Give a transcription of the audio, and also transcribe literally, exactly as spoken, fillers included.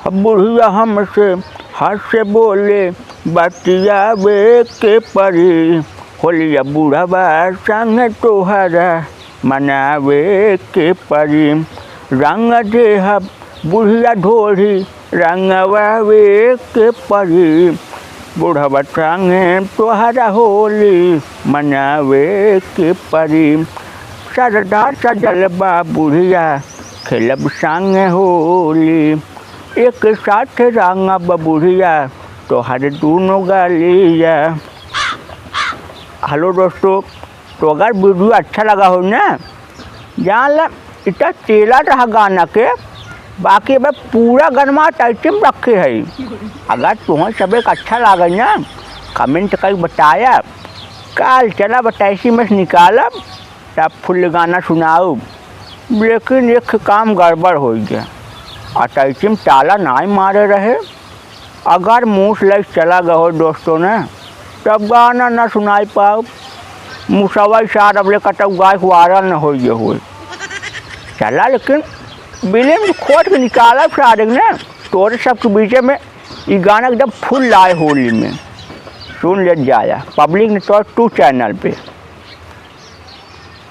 बुढ़िया हमसे हंस से बोले, बतियावे के परी। होलिया बुढ़वा संग तोहरा मनावे के परी। रंग देहब बुढ़िया ढोढ़ी रंगवावे के परी। बुढ़वा संग तोहरा होली मनावे के परी। सरधा सजल बा बुढ़िया खेलब संग होली। एक साथ रंगब बुढ़िया तोहर दूनो गलिया। हेलो दोस्तों, तो अगर वीडियो अच्छा लगा हो ना, जान ला इतना टेलर रहा गाना के, बाकी अब पूरा गनमा अटैची में रखे है। अगर तुम्हें सबे के अच्छा लागे ना, कमेंट करके बताया। काल चला अटैची में से निकालब, तब फुल गाना सुनाउब। लेकिन एक काम गड़बड़ हो गया, अटैची में ताला नाई मारे रहे। अगर मूस लइके चला गए हो दोस्तों ने, तब गाना न सुनाई पाओ। मुसवा सार अब ले कतौ गाय वायरल न हो गए हो। चला लेकिन बिलिम खोज के निकालब सारे ने, तोरे सबके बीचे में ई गाना एकदम फुल लाए होली में। सुन ले जाया पब्लिक ने तो टू चैनल पे।